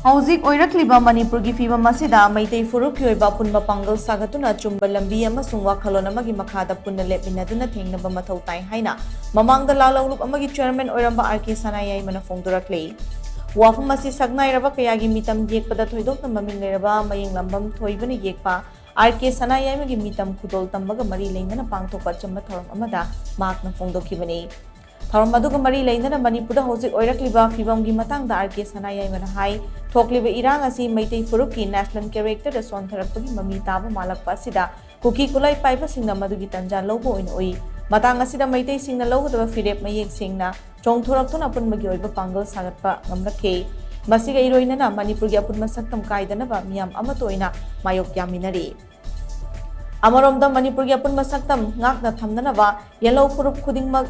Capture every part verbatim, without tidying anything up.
ꯍꯧꯖꯤꯛ ꯑꯣꯏꯔꯛꯂꯤꯕ ꯃꯅꯤꯄꯨꯔꯒꯤ ꯐꯤꯕꯝ ꯑꯁꯤꯗ ꯃꯩꯇꯩ ꯐꯨꯔꯨꯞꯀꯤ ꯑꯣꯏꯕ ꯑꯄꯨꯟꯕ ꯄꯥꯡꯒꯜ ꯁꯥꯒꯠꯇꯨꯅ ꯑꯆꯨꯝꯕ ꯂꯝꯕꯤ ꯑꯃꯁꯨꯡ ꯋꯥꯈꯜꯂꯣꯟ ꯑꯃꯒꯤ ꯃꯈꯥꯗ ꯄꯨꯟꯅ ꯂꯦꯞꯃꯤꯟꯅꯗꯨꯅ ꯊꯦꯡꯅꯕ ꯃꯊꯧ ꯇꯥꯏ ꯍꯥꯏꯅ ꯃꯃꯥꯡꯗ ꯂꯥꯜꯍꯧꯂꯨꯞ ꯑꯃꯒꯤ ꯆꯦꯌꯔꯃꯦꯟ ꯑꯣꯏꯔꯝꯕ ꯑꯥꯔ ꯀꯦ ꯁꯅꯥꯌꯥꯏꯃꯅ ꯐꯣꯡꯗꯣꯔꯛꯂꯤ꯫ ꯋꯥꯐꯝ ꯑꯁꯤ ꯁꯛꯅꯥꯏꯔꯕ ꯀꯌꯥꯒꯤ ꯃꯤꯇꯝ ꯌꯦꯛꯄꯗ ꯊꯣꯏꯗꯣꯛꯅ ꯃꯃꯤꯡ ꯂꯩꯔꯕ ꯃꯌꯦꯡꯂꯝꯕꯝ ꯊꯣꯏꯕꯅ ꯌꯦꯛꯄ ꯑꯥꯔ ꯀꯦ ꯁꯅꯥꯌꯥꯏꯃꯒꯤ ꯃꯤꯇꯝ ꯈꯨꯗꯣꯜ ꯇꯝꯕꯒ ꯃꯔꯤ ꯂꯩꯅꯅ ꯄꯥꯡꯊꯣꯛꯄ ꯑꯆꯝꯕ ꯊꯧꯔꯝ ꯑꯃꯗ ꯃꯍꯥꯛꯅ ꯐꯣꯡꯗꯣꯛꯈꯤꯕꯅꯤ꯫ ꯊꯧꯔꯝ ꯑꯗꯨꯒ ꯃꯔꯤ ꯂꯩꯅꯅ ꯃꯅꯤꯄꯨꯔꯗ ꯍꯧꯖꯤꯛ ꯑꯣꯏꯔꯛꯂꯤꯕ ꯐꯤꯕꯝꯒꯤ ꯃꯇꯥꯡꯗ ꯑꯥꯔ ꯀꯦ ꯁꯅꯥꯌꯥꯏꯃꯅ ꯍꯥꯏ, ꯊꯣꯛꯂꯤꯕ ꯏꯔꯥꯡ ꯑꯁꯤ ꯃꯩꯇꯩ ꯐꯨꯔꯨꯞꯀꯤ ꯅꯦꯁꯅꯦꯜ ꯀꯦꯔꯦꯛꯇꯔꯗ ꯁꯣꯟꯊꯔꯛꯄꯒꯤ ꯃꯃꯤ ꯇꯥꯕ ꯃꯥꯜꯂꯛꯄ ꯑꯁꯤꯗ ꯀꯨꯀꯤ ꯈꯨꯠꯂꯥꯏ ꯄꯥꯏꯕꯁꯤꯡꯅ ꯃꯗꯨꯒꯤ ꯇꯟꯖꯥ ꯂꯧꯕ ꯑꯣꯏꯅ ꯎꯏ꯫ ꯃꯇꯥꯡ ꯑꯁꯤꯗ ꯃꯩꯇꯩꯁꯤꯡꯅ ꯂꯧꯒꯗꯕ ꯐꯤꯔꯦꯞ ꯃꯌꯦꯛ ꯁꯦꯡꯅ ꯆꯣꯡꯊꯣꯔꯛꯇꯨꯅ ꯑꯄꯨꯟꯕꯒꯤ ꯑꯣꯏꯕ ꯄꯥꯡꯒꯜ ꯁꯥꯒꯠꯄ ꯉꯝꯂꯛꯈꯤ꯫ ꯃꯁꯤꯒ ꯏꯔꯣꯏꯅꯅ ꯃꯅꯤꯄꯨꯔꯒꯤ ꯑꯄꯨꯟꯕ ꯁꯛꯇꯝ ꯀꯥꯏꯗꯅꯕ ꯃꯤꯌꯥꯝ ꯑꯃꯠꯇ ꯑꯣꯏꯅ ꯃꯥꯌꯣꯛ ꯌꯥꯃꯤꯟꯅꯔꯤ꯫ ꯑꯃꯔꯣꯝꯗ ꯃꯅꯤꯄꯨꯔꯒꯤ ꯑꯄꯨꯟꯕ ꯁꯛꯇꯝ ꯉꯥꯛꯅ ꯊꯝꯅꯅꯕ ꯌꯦꯜꯍꯧ ꯐꯨꯔꯨꯞ ꯈꯨꯗꯤꯡꯃꯛ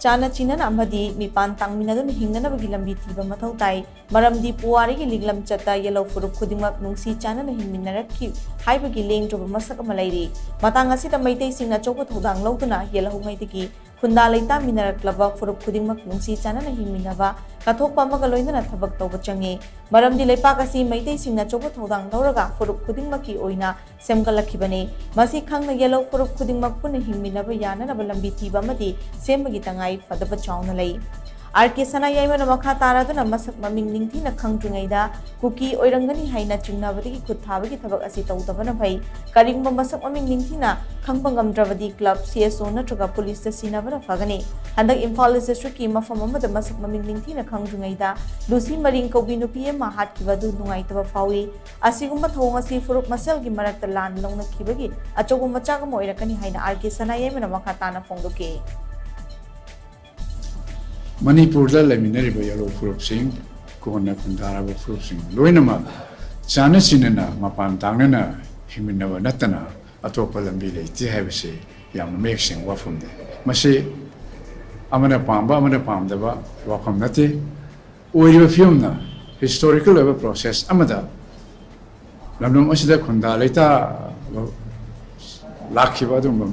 ꯆꯥꯅ ꯆꯤꯟꯅꯅ ꯑꯃꯗꯤ ꯃꯤꯄꯥꯟ ꯇꯥꯡꯃꯤꯟꯅꯗꯨꯅ ꯍꯤꯡꯅꯅꯕꯒꯤ ꯂꯝꯕꯤ ꯊꯤꯕ ꯃꯊꯧ ꯇꯥꯏ꯫ ꯃꯔꯝꯗꯤ ꯄꯨꯋꯥꯔꯤꯒꯤ ꯂꯤꯛꯂꯝꯆꯠꯇ ꯌꯦꯜꯍꯧ ꯐꯨꯔꯨꯞ ꯈꯨꯗꯤꯡꯃꯛ ꯅꯨꯡꯁꯤ ꯆꯥꯟꯅꯅ ꯍꯤꯡꯃꯤꯟꯅꯔꯛꯈꯤ ꯍꯥꯏꯕꯒꯤ ꯂꯦꯡꯗ꯭ꯔꯕ ꯃꯁꯛ ꯑꯃ ꯂꯩꯔꯤ꯫ ꯃꯇꯥꯡ ꯑꯁꯤꯗ ꯃꯩꯇꯩꯁꯤꯡꯅ ꯑꯆꯧꯕ ꯊꯧꯗꯥꯡ ꯂꯧꯗꯨꯅ ꯌꯦꯜꯍꯧꯉꯩꯗꯒꯤ ꯈꯨꯟꯗꯥ ꯂꯩꯇꯥꯃꯤꯟꯅꯔꯛꯂꯕ ꯐꯨꯔꯨꯞ ꯈꯨꯗꯤꯡꯃꯛ ꯅꯨꯡꯁꯤ ꯆꯥꯟꯅꯅ ꯍꯤꯡꯃꯤꯟꯅꯕ, ꯀꯠꯊꯣꯛꯄ ꯑꯃꯒ ꯂꯣꯏꯅꯅ ꯊꯕꯛ ꯇꯧꯕ ꯆꯪꯉꯤ꯫ ꯃꯔꯝꯗꯤ ꯂꯩꯄꯥꯛ ꯑꯁꯤ ꯃꯩꯇꯩꯁꯤꯡꯅ ꯑꯆꯧꯕ ꯊꯧꯗꯥꯡ ꯂꯧꯔꯒ ꯐꯨꯔꯨꯞ ꯈꯨꯗꯤꯡꯃꯛꯀꯤ ꯑꯣꯏꯅ ꯁꯦꯝꯒꯠꯂꯛꯈꯤꯕꯅꯤ꯫ ꯃꯁꯤ ꯈꯪꯅ ꯌꯦꯜꯍꯧ ꯐꯨꯔꯨꯞ ꯈꯨꯗꯤꯡꯃꯛ ꯄꯨꯟꯅ ꯍꯤꯡꯃꯤꯟꯅꯕ ꯌꯥꯅꯅꯕ ꯂꯝꯕꯤ ꯊꯤꯕ ꯑꯃꯗꯤ ꯁꯦꯝꯕꯒꯤ ꯇꯉꯥꯏ ꯐꯗꯕ ꯆꯥꯎꯅ ꯂꯩ꯫ ꯑꯥꯔ ꯀꯦ ꯁꯅꯥꯌꯥꯏꯃꯅ ꯃꯈꯥ ꯇꯥꯔꯗꯨꯅ ꯃꯁꯛ ꯃꯃꯤꯡ ꯅꯤꯡꯊꯤꯅ ꯈꯪꯗ꯭ꯔꯤꯉꯩꯗ ꯀꯨꯀꯤ ꯑꯣꯏꯔꯝꯒꯅꯤ ꯍꯥꯏꯅ ꯆꯤꯡꯅꯕꯗꯒꯤ ꯈꯨꯠ ꯊꯥꯕꯒꯤ ꯊꯕꯛ ꯑꯁꯤ ꯇꯧꯗꯕꯅ ꯐꯩ꯫ ꯀꯔꯤꯒꯨꯝꯕ ꯃꯁꯛ ꯃꯃꯤꯡ ꯅꯤꯡꯊꯤꯅ ꯈꯪꯕ ꯉꯝꯗ꯭ꯔꯕꯗꯤ ꯀ꯭ꯂꯕ, ꯁꯤ ꯑꯦꯁ ꯑꯣ ꯅꯠꯇ꯭ꯔꯒ ꯄꯨꯂꯤꯁꯇ ꯁꯤꯟꯅꯕꯅ ꯐꯒꯅꯤ꯫ ꯍꯟꯗꯛ ꯏꯝꯐꯥꯜ ꯏꯁ ꯗꯤꯁꯇ꯭ꯔꯤꯛꯀꯤ ꯃꯐꯝ ꯑꯃꯗ ꯃꯁꯛ ꯃꯃꯤꯡ ꯅꯤꯡꯊꯤꯅ ꯈꯪꯗ꯭ꯔꯤꯉꯩꯗ ꯂꯨꯁꯤ ꯃꯔꯤꯡ ꯀꯧꯕꯤ ꯅꯨꯄꯤ ꯑꯃ ꯍꯥꯠꯈꯤꯕ ꯑꯗꯨ ꯅꯨꯡꯉꯥꯏꯇꯕ ꯐꯥꯎꯏ꯫ ꯑꯁꯤꯒꯨꯝꯕ ꯊꯧꯑꯣꯡ ꯑꯁꯤ ꯐꯨꯔꯨꯞ ꯃꯁꯦꯜꯒꯤ ꯃꯔꯛꯇ ꯂꯥꯟ ꯂꯧꯅꯈꯤꯕꯒꯤ ꯑꯆꯧꯕ ꯃꯆꯥꯛ ꯑꯃ ꯑꯣꯏꯔꯛꯀꯅꯤ ꯍꯥꯏꯅ ꯑꯥꯔ ꯀꯦ ꯁꯅꯥꯌꯥꯏꯃꯅ ꯃꯈꯥ ꯇꯥꯅ ꯐꯣꯡꯗꯣꯛꯈꯤ꯫ ꯃꯅꯤꯄꯨꯔꯗ ꯂꯩꯃꯤꯟꯅꯔꯤꯕ ꯌꯦꯜꯍꯧ ꯐꯨꯔꯨꯞꯁꯤꯡ, ꯀꯣꯟꯅ ꯈꯨꯟꯗꯥꯔꯕ ꯐꯨꯔꯨꯞꯁꯤꯡ ꯂꯣꯏꯅꯃꯛ ꯆꯥꯟꯅ ꯆꯤꯟꯅꯅ ꯃꯄꯥꯟ ꯇꯥꯡꯅꯅ ꯍꯤꯡꯃꯤꯟꯅꯕ ꯅꯠꯇꯅ ꯑꯇꯣꯞꯄ ꯂꯝꯕꯤ ꯂꯩꯇꯦ ꯍꯥꯏꯕꯁꯤ ꯌꯥꯝꯅ ꯃꯌꯦꯛ ꯁꯦꯡꯕ ꯋꯥꯐꯝꯅꯤ꯫ ꯃꯁꯤ ꯑꯃꯅ ꯄꯥꯝꯕ ꯑꯃꯅ ꯄꯥꯝꯗꯕ ꯋꯥꯐꯝ ꯅꯠꯇꯦ꯫ ꯑꯣꯏꯔꯤꯕ ꯐꯤꯕꯝꯅ historical ꯑꯣꯏꯕ process ꯑꯃꯗ ꯂꯝꯗꯝ ꯑꯁꯤꯗ ꯈꯨꯟꯗꯥ ꯂꯩꯇꯥ ꯂꯥꯛꯈꯤꯕ ꯑꯗꯨꯒꯨꯝꯕ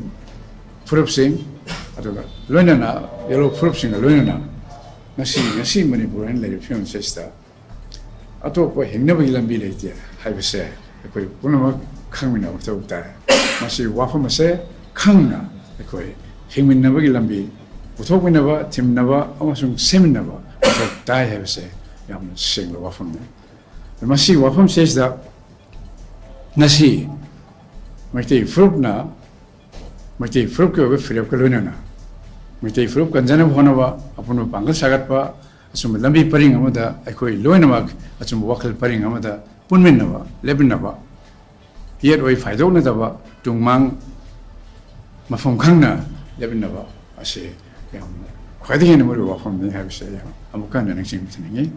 ꯐꯨꯔꯨꯞꯁꯤꯡ, ꯑꯗꯨꯒ ꯂꯣꯏꯅꯅ ꯌꯦꯜꯍꯧ ꯐꯨꯔꯨꯞꯁꯤꯡꯒ ꯂꯣꯏꯅꯅ ꯉꯁꯤ, ꯉꯁꯤ ꯃꯅꯤꯄꯨꯔ ꯑꯣꯏꯅ ꯂꯩꯔꯤꯕ ꯐꯤꯕꯝ ꯑꯁꯤꯗ ꯑꯇꯣꯞꯄ ꯍꯤꯡꯅꯕꯒꯤ ꯂꯝꯕꯤ ꯂꯩꯇꯦ ꯍꯥꯏꯕꯁꯦ ꯑꯩꯈꯣꯏ ꯄꯨꯝꯅꯃꯛ ꯈꯪꯃꯤꯟꯅꯕ ꯃꯊꯧ ꯇꯥꯏ꯫ ꯃꯁꯤ ꯋꯥꯐꯝ ꯑꯁꯦ ꯈꯪꯅ ꯑꯩꯈꯣꯏ ꯍꯤꯡꯃꯤꯟꯅꯕꯒꯤ ꯂꯝꯕꯤ, ꯄꯨꯊꯣꯛꯃꯤꯟꯅꯕ, ꯊꯤꯃꯤꯟꯅꯕ ꯑꯃꯁꯨꯡ ꯁꯦꯝꯃꯤꯟꯅꯕ ꯃꯊꯧ ꯇꯥꯏ ꯍꯥꯏꯕꯁꯦ ꯌꯥꯝꯅ ꯁꯦꯡꯕ ꯋꯥꯐꯝꯅꯤ꯫ ꯃꯁꯤ ꯋꯥꯐꯝꯁꯤꯗꯩꯁꯤꯗ ꯉꯁꯤ ꯃꯩꯇꯩ ꯐꯨꯔꯨꯞꯅ, ꯃꯩꯇꯩ ꯐꯨꯔꯨꯞꯀꯤ ꯑꯣꯏꯕ ꯐꯤꯔꯦꯞꯀ ꯂꯣꯏꯅꯅ ꯃꯩꯇꯩ ꯐꯨꯔꯨꯞ ꯀꯟꯖꯅꯕ ꯍꯣꯠꯅꯕ, ꯑꯄꯨꯟꯕ ꯄꯥꯡꯒꯜ ꯁꯥꯒꯠꯄ, ꯑꯆꯨꯝꯕ ꯂꯝꯕꯤ ꯄꯔꯤꯡ ꯑꯃꯗ ꯑꯩꯈꯣꯏ ꯂꯣꯏꯅꯃꯛ ꯑꯆꯨꯝꯕ ꯋꯥꯈꯜ ꯄꯔꯤꯡ ꯑꯃꯗ ꯄꯨꯟꯃꯤꯟꯅꯕ, ꯂꯦꯞꯃꯤꯟꯅꯕ, ꯌꯦꯠ ꯑꯣꯏ ꯐꯥꯏꯗꯣꯛꯅꯗꯕ, ꯇꯨꯡ ꯃꯥꯡ ꯃꯐꯝ ꯈꯪꯅ ꯂꯦꯞꯃꯤꯟꯅꯕ ꯑꯁꯤ ꯌꯥꯝꯅ ꯈ꯭ꯋꯥꯏꯗꯒꯤ ꯍꯦꯟꯅ ꯃꯔꯨꯑꯣꯏꯕ ꯋꯥꯐꯝꯅꯤ ꯍꯥꯏꯕꯁꯦ ꯑꯩ ꯑꯃꯨꯛꯀ ꯍꯟꯅ ꯅꯤꯡꯁꯤꯡꯕꯤꯍꯟꯅꯤꯡꯉꯤ꯫